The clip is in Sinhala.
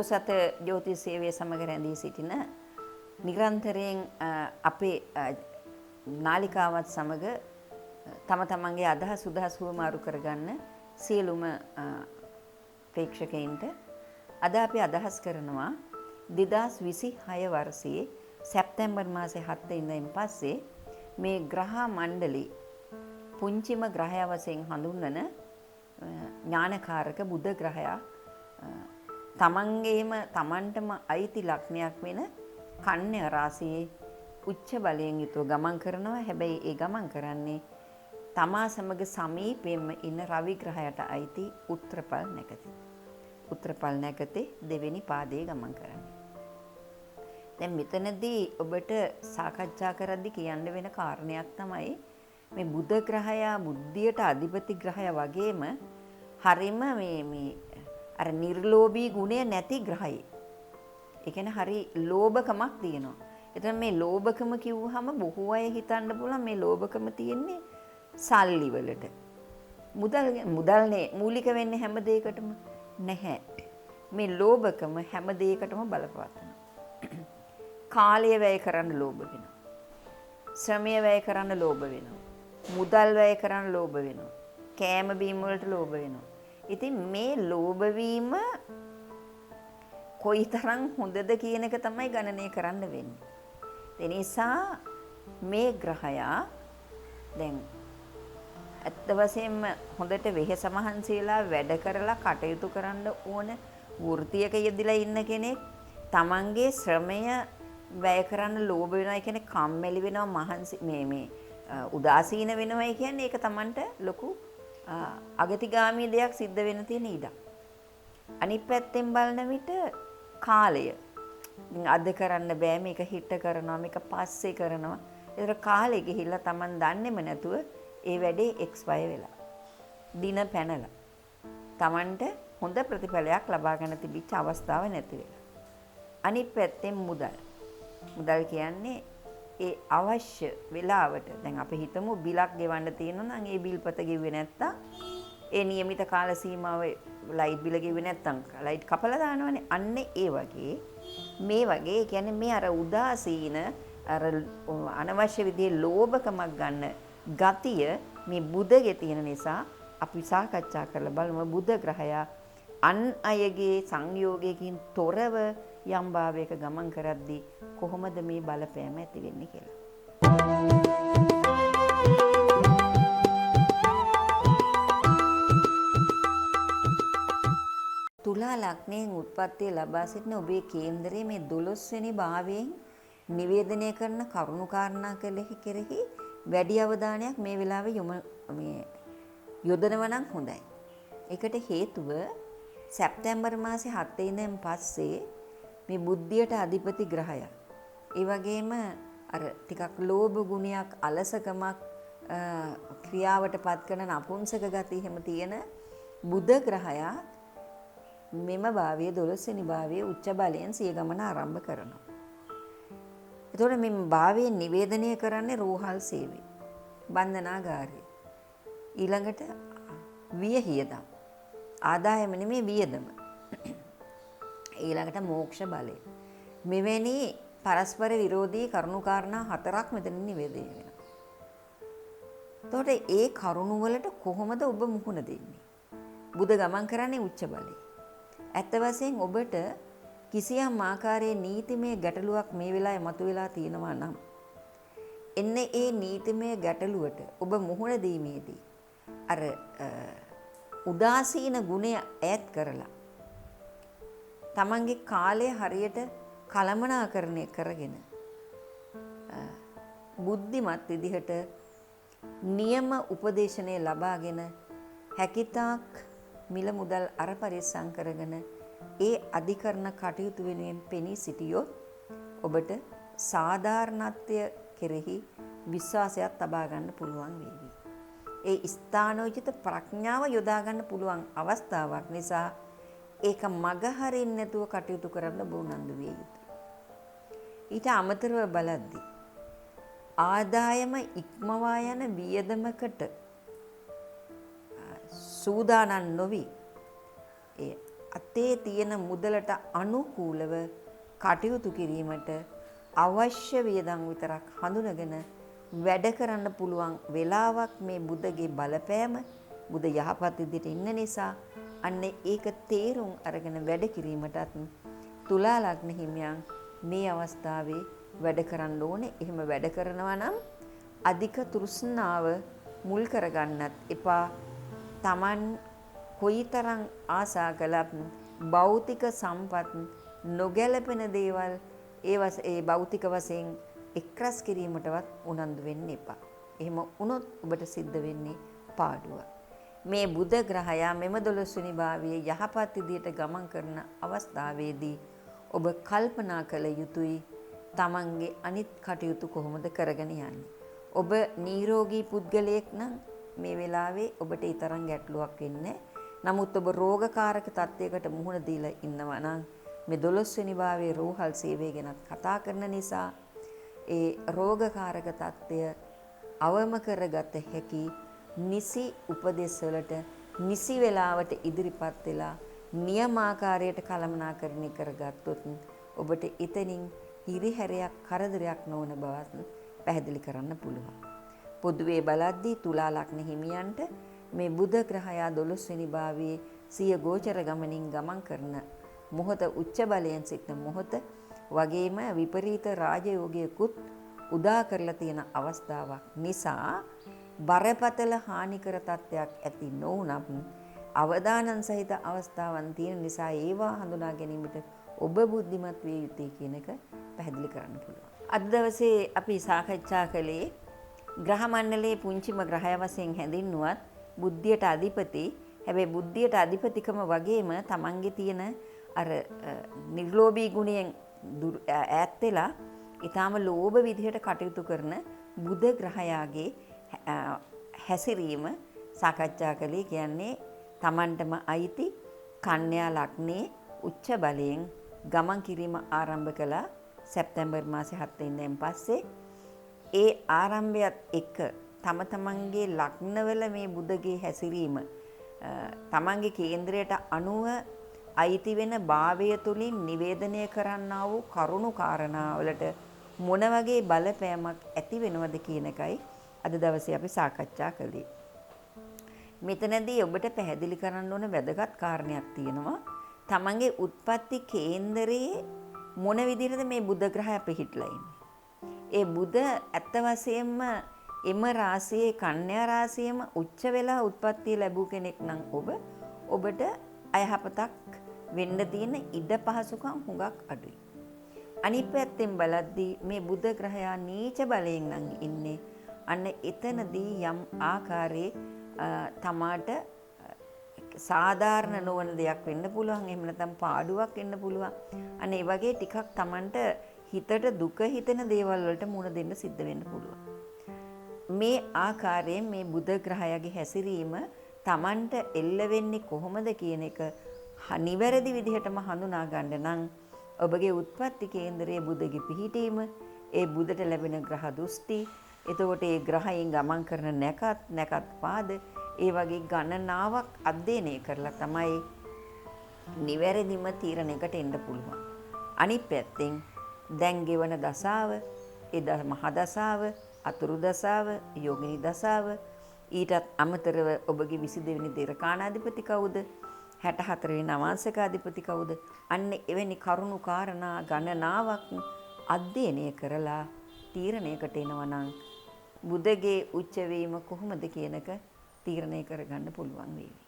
බෝසත ජ්‍යොතිෂ සේවය සමග රැඳී සිටින නිරන්තරයෙන් අපේ නාලිකාවත් සමග තම තමන්ගේ අදහස් උදහස් හුවමාරු කරගන්න සියලුම ප්‍රේක්ෂකයින්ට අද අපි අදහස් කරනවා 2026 වර්ෂයේ සැප්තැම්බර් මාසේ 7 වෙනිදායින් පස්සේ මේ ග්‍රහ මණ්ඩලي පුංචිම ග්‍රහය වශයෙන් හඳුන්වන ඥානකාරක බුධ ග්‍රහයා තමන්ගේම තමන්ටම අයිති ලග්නයක් වෙන කන්‍යා රාශියේ උච්ච බලයෙන් යුතුව ගමන් කරනවා. හැබැයි ඒ ගමන් කරන්නේ තමා සමග සමීපයෙන්ම ඉන්න රවි ග්‍රහයට අයිති උත්‍රපල් නැකතේ. උත්‍රපල් නැකතේ දෙවෙනි පාදයේ ගමන් කරන්නේ. දැන් මෙතනදී ඔබට සාකච්ඡා කරද්දී කියන්න වෙන කාරණයක් තමයි මේ බුධ ග්‍රහයා බුද්ධියට අධිපති ග්‍රහයා වගේම හරිම මේ මේ අර නිර්ලෝභී ගුණය නැති ග්‍රහයෙක්. ඒ කියන්නේ හරි ලෝභකමක් තියෙනවා. එතන මේ ලෝභකම කිව්වහම බොහෝ අය හිතන්න පුළුවන් මේ ලෝභකම තියෙන්නේ සල්ලි වලට. මුදල්නේ මූලික වෙන්නේ හැම දෙයකටම නැහැ. මේ ලෝභකම හැම දෙයකටම බලපවත්වනවා. කාලය වැය කරන්න ලෝභ වෙනවා. ශ්‍රමය වැය කරන්න ලෝභ වෙනවා. මුදල් වැය කරන්න ලෝභ වෙනවා. කෑම බීම වලට ලෝභ වෙනවා. ඉතින් මේ ලෝභ වීම කොයිතරම් හොඳද කියන එක තමයි ගණනය කරන්න වෙන්නේ. ඒ නිසා මේ ග්‍රහයා දැන් ඇත්ත වශයෙන්ම හොඳට වෙහෙස මහන්සි වෙලා වැඩ කරලා කටයුතු කරන්න ඕන වෘත්තියක යෙදিলা ඉන්න කෙනෙක් තමන්ගේ ශ්‍රමය වැය කරන්න ලෝභ වෙනවා. ඒ කියන්නේ කම්මැලි වෙනවා, මහන්සි මේ මේ උදාසීන වෙනවා. ඒ කියන්නේ ඒක තමන්ට ලොකු අගතිගාමී දෙයක් සිද්ධ වෙන තියෙන ඉඩක්. අනිත් පැත්තෙන් බලන විට කාලය. අද කරන්න බෑ, මේක හිට කරනවා, මේක පස්සේ කරනවා. ඒතර කාලෙ ගිහිල්ලා තමන් දන්නේම නැතුව ඒ වැඩේ එක්ස්පයර් වෙලා. දින පැනලා. තමන්ට හොඳ ප්‍රතිඵලයක් ලබා ගන්න තිබිච්ච අවස්ථාව නැති වෙලා. අනිත් පැත්තෙන් මුදල්. මුදල් කියන්නේ ඒ අවශ්‍ය වෙලාවට දැන් අපි හිතමු බිලක් ගෙවන්න තියෙනවා නම් ඒ බිල්පත ගෙව්වේ නැත්තම් ඒ නියමිත කාල සීමාව ලයිට් බිල ගෙව්වේ නැත්තම් ලයිට් කපලා දානවනේ. අන්න ඒ වගේ මේ වගේ ඒ කියන්නේ මේ අර උදාසීන අර අනවශ්‍ය විදිහේ ලෝභකමක් ගන්න ගතිය මේ බුධගේ තියෙන නිසා අපි සාකච්ඡා කරලා බලමු බුධ ග්‍රහයා අන් අයගේ සංයෝගයකින් තොරව යම් භාවයක ගමන් කරද්දී කොහොමද මේ බලපෑම ඇති වෙන්නේ කියලා. තුලා ලග්නයෙන් උත්පත්තිය ලබා සිටින ඔබේ කේන්දරයේ මේ 12 වෙනි භාවයෙන් නිවේදනය කරන කරුණු කාරණා කෙරෙහි වැඩි අවධානයක් මේ වෙලාවේ යොමු මේ යොදනවා නම් හොඳයි. ඒකට හේතුව සැප්තැම්බර් මාසේ 7 වෙනිදාන් පස්සේ මේ බුද්ධියට අධිපති ග්‍රහයා. ඒ වගේම අර ටිකක් ලෝභ ගුණයක්, අලසකමක්, ක්‍රියාවට පත් කරන නපුංසක ගති එහෙම තියෙන බුධ ග්‍රහයා මෙම භාවයේ 12 වෙනි භාවයේ උච්ච බලයෙන් සිය ගමන ආරම්භ කරනවා. එතකොට මේ භාවයේ නිවේදනය කරන්නේ රෝහල් සේවය, බන්ධනාගාරය, ඊළඟට වියහියදම්, ආදායම නෙමෙයි වියදම, ඊළඟට මෝක්ෂ බලය. මෙවැනි පරස්පර විරෝධී කරුණු කාරණා හතරක් මෙතන නිවේදනය වෙනවා. එතකොට ඒ කරුණු වලට කොහොමද ඔබ මුහුණ දෙන්නේ? බුධ ගමන් කරන්නේ උච්ච බලය. ඇත්ත වශයෙන් ඔබට කිසියම් ආකාරයේ නීතිමය ගැටලුවක් මේ වෙලාවේ මතුවලා තියෙනවා නම් එන්න ඒ නීතිමය ගැටලුවට ඔබ මුහුණ දීමේදී අර උදාසීන ගුණය ඈත් කරලා තමන්ගේ කාලය හරියට කළමනාකරණය කරගෙන බුද්ධිමත් විදිහට නියම උපදේශනය ලබාගෙන හැකිතාක් මිල මුදල් අර පරිස්සම් කරගෙන ඒ අධිකරණ කටයුතු වෙනුවෙන් පෙනී සිටියොත් ඔබට සාධාරණත්වය කෙරෙහි විශ්වාසයක් තබා ගන්න පුළුවන් වේවි. ඒ ස්ථානෝචිත ප්‍රඥාව යොදා ගන්න පුළුවන් අවස්ථාවක් නිසා ඒක මග හරින්න නැතුව කටයුතු කරන්න ඔබ උනන්දු විය යුතුයි. ඊට අමතරව බලද්දී ආදායම ඉක්මවා යන වියදමකට සූදානම් නොවි ඒ අතේ තියෙන මුදලට අනුකූලව කටයුතු කිරීමට අවශ්‍ය වියදම් විතරක් හඳුනගෙන වැඩ කරන්න පුළුවන් වෙලාවක් මේ බුදගේ බලපෑම, බුද යහපත් විදිහට ඉන්න නිසා අන්න ඒක තේරුම් අරගෙන වැඩ කිරීමටත් තුලා ලග්න හිමියන් මේ අවස්ථාවේ වැඩ කරන්න ඕනේ. එහෙම වැඩ කරනවා නම් අධික තෘෂ්ණාව මුල් කරගන්නත් එපා. Taman කොයිතරම් ආසා කළත් භෞතික සම්පත් නොගැලපෙන දේවල් ඒ භෞතික වශයෙන් එක්රැස් කිරීමටවත් උනන්දු වෙන්න එපා. එහෙම වුණොත් ඔබට සිද්ධ වෙන්නේ පාඩුව. මේ බුධ ග්‍රහයා මෙම 12 වෙනි භාවයේ යහපත් විදියට ගමන් කරන අවස්ථාවේදී ඔබ කල්පනා කළ යුතුයි තමන්ගේ අනිත් කටයුතු කොහොමද කරගෙන යන්නේ. ඔබ නිරෝගී පුද්ගලයෙක් නම් මේ වෙලාවේ ඔබට ඒ තරම් ගැටලුවක් වෙන්නේ. නමුත් ඔබ රෝගකාරක තත්ත්වයකට මුහුණ දීලා ඉන්නවා නම් මේ 12 වෙනි භාවයේ රෝහල් සේවය ගැනත් කතා කරන නිසා ඒ රෝගකාරක තත්ත්වය අවම කරගත හැකි නිසි උපදෙස් වලට නිසි වෙලාවට ඉදිරිපත් වෙලා නියමාකාරයට කළමනාකරණය කරගත්තොත් ඔබට එතනින් හිරිහැරයක් කරදරයක් නොවන බවත් පැහැදිලි කරන්න පුළුවන්. පොදුවේ බලද්දී තුලා ලග්න හිමියන්ට මේ බුධ ග්‍රහයා 12 වෙනි භාවයේ සිය ගෝචර ගමනින් ගමන් කරන මොහොත උච්ච බලයෙන් සිටින මොහොත වගේම විපරීත රාජයෝගයකුත් උදා කරලා තියෙන අවස්ථාවක් නිසා බරපතල හානිකර තත්ත්වයක් ඇති නොවුනත් අවදානම් සහිත අවස්ථාවන් තියෙන නිසා ඒවා හඳුනා ගැනීමට ඔබ බුද්ධිමත් විය යුතුයි කියන එක පැහැදිලි කරන්න පුළුවන්. අද දවසේ අපි සාකච්ඡා කළේ ග්‍රහ මණ්ඩලයේ පුංචිම ග්‍රහය වශයෙන් හැඳින්නුවත් බුද්ධියට අධිපති. හැබැයි බුද්ධියට අධිපතිකම වගේම තමන්ගේ තියෙන අර නිර්ලෝභී ගුණයෙන් ඈත් වෙලා ඊටාම ලෝභ විදිහට කටයුතු කරන බුධ ග්‍රහයාගේ හැසිරීම සාකච්ඡා කළේ. කියන්නේ තමන්ටම අයිති කන්‍යා ලග්නයේ උච්ච බලයෙන් ගමන් කිරීම ආරම්භ කළා සැප්තැම්බර් මාසේ 7 වෙනිදාන් පස්සේ. ඒ ආරම්භයත් එක්ක තම තමන්ගේ ලග්නවල මේ බුධගේ හැසිරීම තමන්ගේ කේන්ද්‍රයට අනුව අයිති වෙන භාවය තුලින් නිවේදනය කරන්නා වූ කරුණු කාරණාවලට මොන වගේ බලපෑමක් ඇති වෙනවද කියන එකයි අද දවසේ අපි සාකච්ඡා කළේ. මෙතනදී ඔබට පැහැදිලි කරන්න ඕන වැදගත් කාරණයක් තියෙනවා. තමන්ගේ උත්පත්ති කේන්දරයේ මොන විදිහටද මේ බුධ ග්‍රහය පිහිටලා ඉන්නේ. ඒ බුධ ඇත්ත වශයෙන්ම එම රාශියේ කන්‍යා රාශියම උච්ච වෙලා උත්පත්ති ලැබූ කෙනෙක් නම් ඔබට අයහපතක් වෙන්න තියෙන ඉඩ පහසුකම් හුඟක් අඩුයි. අනිත් පැත්තෙන් බලද්දී මේ බුධ ග්‍රහයා නීච බලයෙන් නම් ඉන්නේ. අන්න එතනදී යම් ආකාරයේ තමාට සාධාරණ නොවන දෙයක් වෙන්න පුළුවන්. එහෙම නැත්නම් පාඩුවක් වෙන්න පුළුවන්. අන්න ඒ වගේ ටිකක් Tamanට හිතට දුක හිතෙන දේවල් වලට මුහුණ දෙන්න සිද්ධ වෙන්න පුළුවන්. මේ ආකාරයෙන් මේ බුධ ග්‍රහයාගේ හැසිරීම Tamanට එල්ල වෙන්නේ කොහොමද කියන එක නිවැරදි විදිහටම හඳුනා ගන්න නම් ඔබගේ උත්පත්ති කේන්දරයේ බුධගේ පිහිටීම, ඒ බුධට ලැබෙන ග්‍රහ දෘෂ්ටි, එතකොට ඒ ග්‍රහයෙන් ගමන් කරන නැකත් පාද, ඒ වගේ ගණනාවක් අධ්‍යයනය කරලා තමයි නිවැරදිම තීරණයකට එන්න පුළුවන්. අනිත් පැත්තෙන් දැන් ගෙවන දසාව, ඒ මහ දසාව, අතුරු දසාව, යෝගිනී දසාව, ඊටත් අමතරව ඔබගේ 22 වෙනි දේරකාණාධිපති කවුද? 64 වෙනි නවාංශකාධිපති කවුද? අන්න එවැනි කරුණු කාරණා ගණනාවක් අධ්‍යයනය කරලා තීරණයකට එනවා නම් බුධගේ උච්ච වීම කොහොමද කියන එක තීරණය කරගන්න පුළුවන් වේවි.